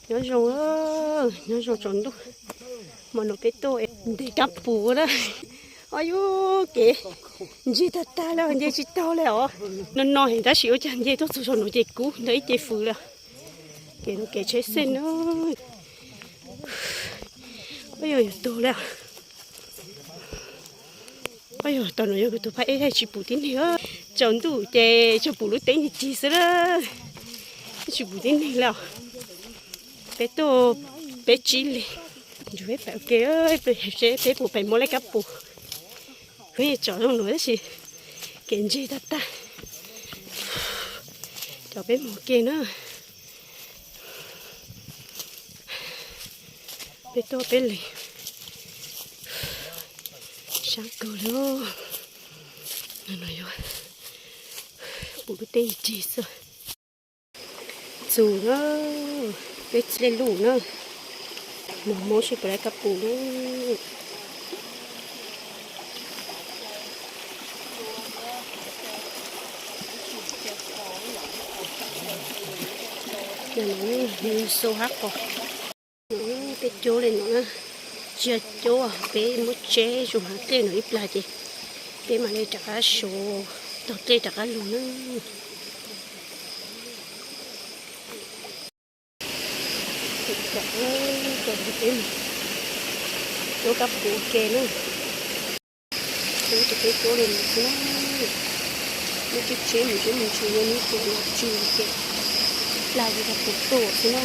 Nyob zoo, nyob zoo tsaus ntuj. Hmo no peb tuaj ntes kab pus na. Os yus, kev ntseg tag tag li, nce tsis taug li os. No no heev tab sis ua cas nce tuaj txog saum no ces kub ntawm ib ce fws li. Kev no kev tsheb xej na. Os yus, yus tuag li. Os yus, tam no yog kuv tus phab ej tsis pum tib neeg. Tsaus ntuj ces tsuas pum lub teeb cig cig xwb na. Tsis pum tib neeg li os. Peb tuaj peb tsib leeg. Ntsug peb pais ua ke, peb seb peb puas pais muaj laj kab pus. Kuv yeej tsom zoo nuav tab sis kev ntseg tag tag. Cov peb mus ua ke na. Peb tuaj peb leeg. Sab kawg li. No no yuav pum lub teeb cig xwb. Txus na, peb txhij lej luj na. Mus mob seb puas laj kab pus na. Xu hab qos. Peb cuab li no na, tsis yog cuab, peb muab tseb zus hav dlej no ib plag ces peb mam li rov qab suav tog dlej rov qab lug na. Cuab kab pus ua ke na. Cuab ces peb cuab li no xwb na. Muab tseb tseb mus, tseb mus tsis yog neb tus los tsw ces plag li rau tus tuaj xwb na.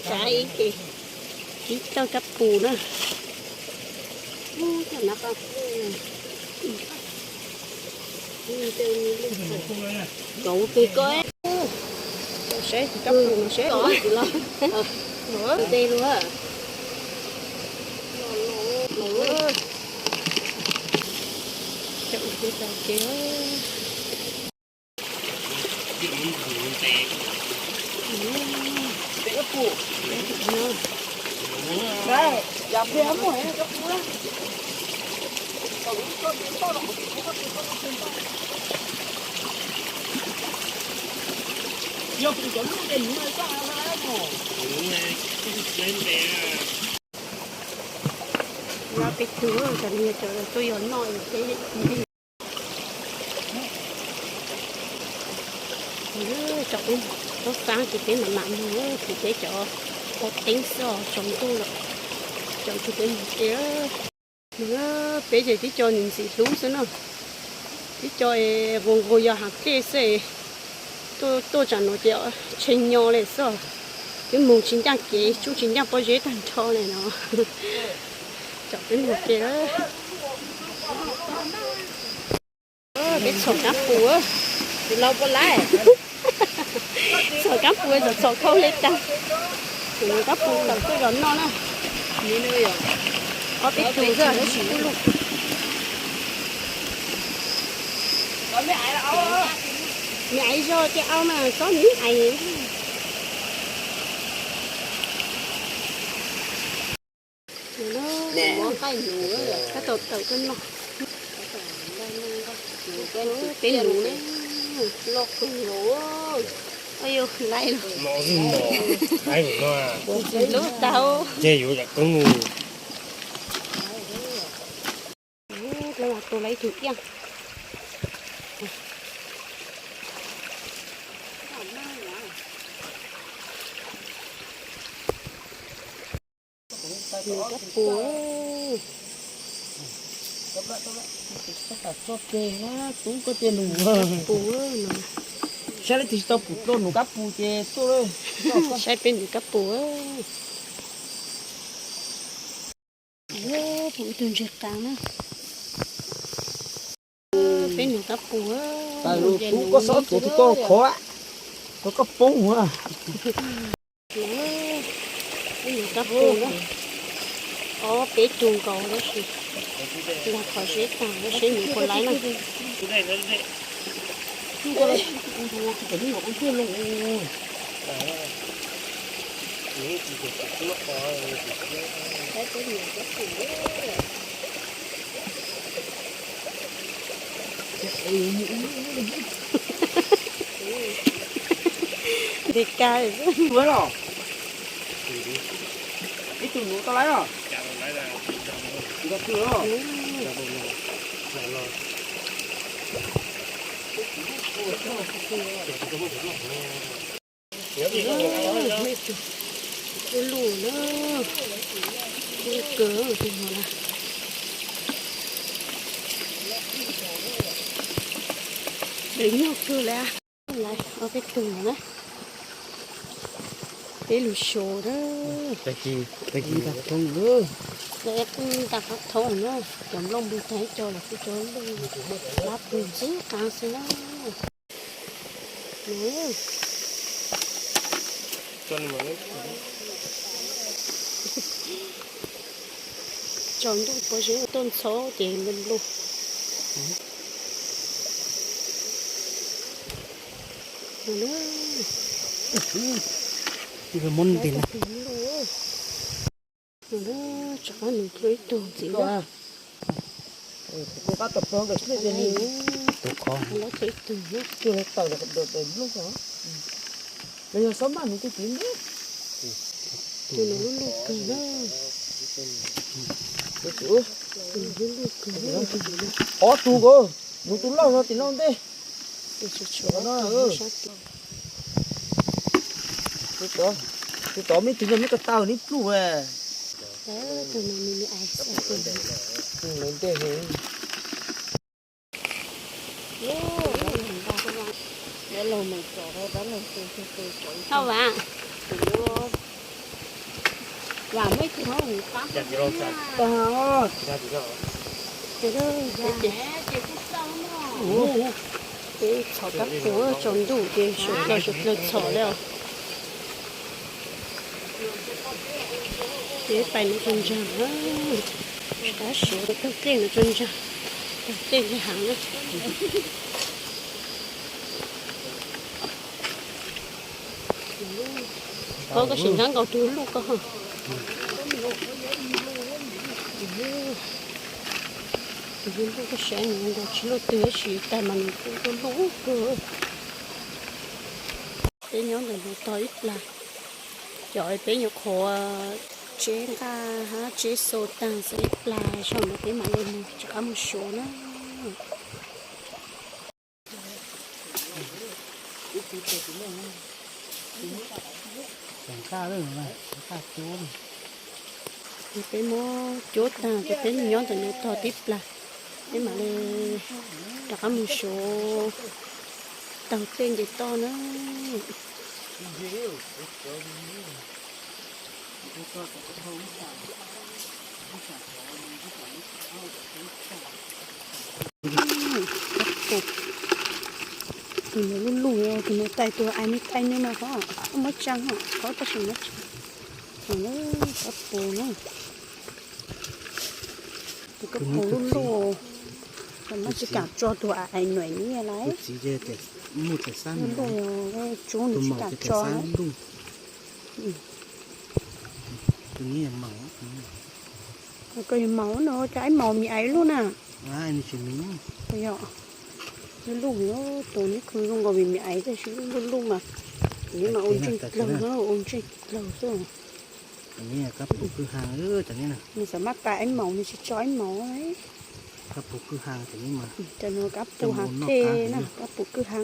Kav ib ce, ib tawg kab pus na. Kauv peg ko, saib kab pus no saib. Ntej luaj. Lab peb tug, cov niag cov tuaj yos noj peb. Tsom peb tub faab ces peb mam mam mus, kuv peb cov teeb xwb os, tsaus ntuj lawm, tsom tug peb mus ke. Peb ces tib co ntxim hlub xwb na, tib co nqus nqus yos hav dlej xwb. Tuaj tsam no ces tshee nyo li xwb, twb mus tsis ncaj kev, tsuj tsis ncaj pob zeb tag nrho li no. Tsom peb mus ke. Peb txhom kab pus, tsis lau puas lawm. Txhom kab pus txhom txhom khaub hle tag. Txhom kab pus tawm tuaj yos noj na. Ob peb tug xwb tab sis ub luj. Me aiv zog ces au mas txhob nib aiv. Tab tom tawm tuaj noj. Peb nuv na, loj kawg nkaus. Lub tau ces yuav yam koob. Tus lawv ib tug iaj. Nws kab pus. Tub koj tiag nws. Kab pus no. Saib leej twg tsis tau pum dlua nws kab pus ces tuaj. Saib peb nws kab pus. Pum ib tug ntseg qas na. Peb nws kab pus. Tub koj xob tuav tus koj khov, koj poob. Peb nws kab pus na. Ob peb tug nkaus tab sis nag qhov zeb tag, seb nws puas laiv na. Nti ka. Ib tug nuv tau lawm los? Nco twg los? Lub lub na, lub kawg tus no na. Lawv nyuag kawg lawm. Lawv ob peb tug no na. Peb lug xyuas na. Lawv nta qab thoob na, cov nplooj nplig tag ib co los kuj cov nplooj lab pug ntxim qab xwb na. Tsaus ntuj pob zeb tuaj ntxhov ces nplooj nplooj. Muab nti na. Rov qab nws plhu ib tug ntxiv na. Tus qhov lab plhu ib tug na. Tus no lub lub kawg na. Lub lub kawg na. Ob tug ko, nws tus loj no tim no ntej. Tus tod me tus no me ko taw neb pluj. Tus no me me ais ntej. Hau vas, vas muaj ib tug hauv qab. Ces txhom kab pus tsaus ntuj ces suav dlawg suav dlawg txhom li os. Ces pais no tso ntsaag, tab sis tawg dlej no tso ntsaag, tawg dlej li hav na. Koj, koj sim nrhab nkaus tus luj koj. Tus luj koj saib nws nkaus tsis luj twg tab sis tag mas nws kuj luj kawg. Peb nyob ntawm no tog ib plag, cov peb nyuam qhuav tseb nqaj hab tseb xo taag xwb ib plag zog no peb mam li mus rov qab mus suav na. Peb muab cuab taag ces peb nyob ntawm no tog tib plag, peb mam li rov qab mus suav taug tej nce toj na. Tus no luj luj, tus no tais tus ais me tais no mas qhov muab tsaa, qhov tab sis muab tsaa. Kab pus na, tus kab pus luj luj, maj tsis kaam tso tus ais nuam ni lawm. Luj luj, tsub nws tsis kaam tso. Koj yog maum no cas ib maum me ais luj na. Luj luj, tus neb khw zoo nkaus me me ais tab sis luj luj mas, neb mas ua ntseej dlawg, ua ntseej dlawg xwb. Nws xav maj tais ib maum nws tsis tso ib maum. Cov no kab pus hav tej na, kab pus kwj ha.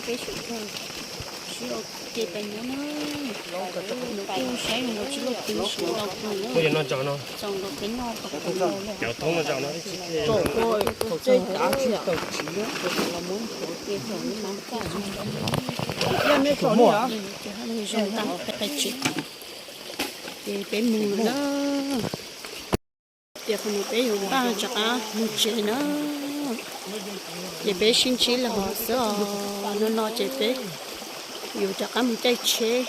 Peb sib ua ke pais nyob na, nws kuj saib zoo nkaus tsis luj twg, tsis tau kawg na, txaus nkaus peb noj tau. Cov thoob no txaus no ib tsis ke. Ces peb mus lawm na. Ces qhov no peb yuav npaj rov qab mus tsev na. Ces peb sib ntsib los xwb os, no no ces peb yuav rov qab mus caij tsheb.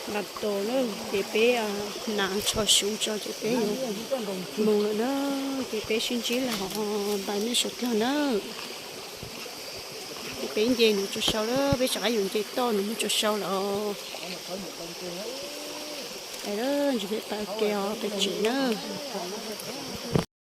Nqa tos na, ces peb hnav tsho su tso ces peb yuav mus lawm na, ces peb sib ntsib lawm hos npaj nej sawv dlawg na. Ces peb nce mus tsaws sau lawm, peb rov qab yuav nce toj mus tsaws sau lawm. Ntsis peb pab ke os peb tsev na.